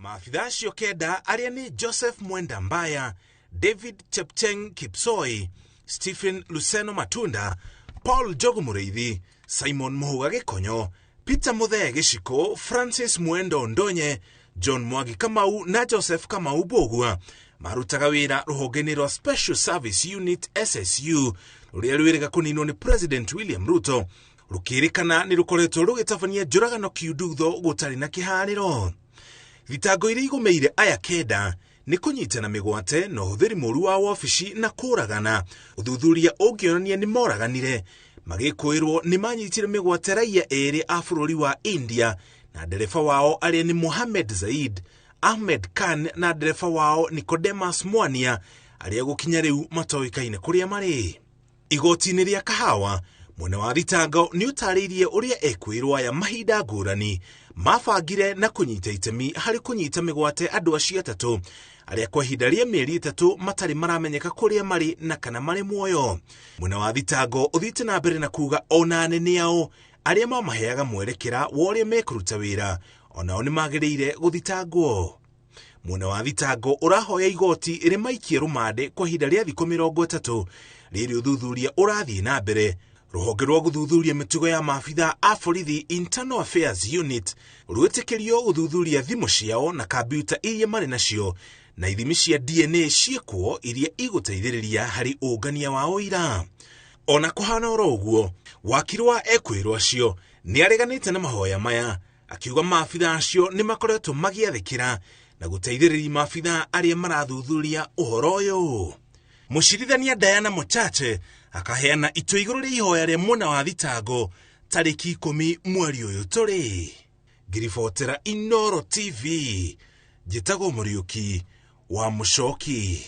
Maabitha acio 9 arĩa nĩ Joseph Mwenda Mbaya, David Chepcheng Kipsoi, Stephen Luceno Matunda, Paul Njogu Mũrĩithi, Simon Mũhũga Gĩkonyo, Peter Mũthee Gĩcikũ, Francis Mwendo Ndonye, John Mwangi Kamau na Joseph Kamau Mbũgua marutaga wĩra rũhonge-inĩ rwa Special Service Unit SSU rũrĩa rwĩrĩga kũninwo nĩ President William Ruto, rũkĩrĩkana nĩ rũkoretwo rũgĩtabania njũragano kiundutho gũtarĩ na kĩharĩro. Thitango iria igũmĩire aya 9 nĩ kũnyitana mĩgwate na ũhũthĩri mũru wa wabici na kũragana. Ũthuthuria ũngĩonania nĩ moraganire, magĩkũĩrwo nĩ manyitire mĩgwate raia 2 a bũrũri wa India na ndereba wao arĩa nĩ Mohammed Zaid Ahmed Khan na ndereba wao Nicodemus Mwania arĩa gũkinya rĩu matoĩkaine kũrĩa marĩ. Igoti-inĩ rĩa Kahawa, mwena wa thitango nĩ ũtarĩirie ũrĩa ekwĩrwo aya mahinda ngũrani mabangire na kũnyita itemi harĩ kũnyita mĩgwate andũ acio 3 arĩa kwa ihinda rĩa mĩeri 3 matarĩ maramenyeka kũrĩa marĩ na kana marĩ muoyo. Mwena wa thitango ũthiĩte na mbere na kuga ona anene ao arĩa mamaheaga mwerekera wa ũrĩa mekũruta wĩra onao nĩ magĩrĩire gũthitangwo. Mwena wa thitango ũrahoya igoti rĩmaikie rũmande kwa ihinda rĩa thikũ 30 rĩrĩ ũthuthuria ũrathiĩ na mbere. Rũhonge rwa gũthuthuria mĩtugo ya maabitha a borithi Internal Affairs Unit rwĩtĩkĩrio gũthuthuria thimũ ciao na kambiuta iria marĩ nacio na ithimi cia DNA ciĩkwo iria igũteithĩrĩria harĩ ũngania wa ũira. Ona kũhana oro ũguo, wakiri wa ekwĩrwo acio nĩ areganĩte na mahoya maya, akiuga maabitha acio nĩ makoretwo magĩathĩkĩra na gũteithĩrĩria maabitha arĩa marathuthuria ũhoro ũyũ. Mũcirithania Diana Mochache akaheana itua igũrũ rĩa ihoya rĩa mwena wa thitango tarĩki 10 mweri ũyũ tũrĩ. Ngiribotera Inooro TV, njĩtagwo Mũriũki wa Mũcoki.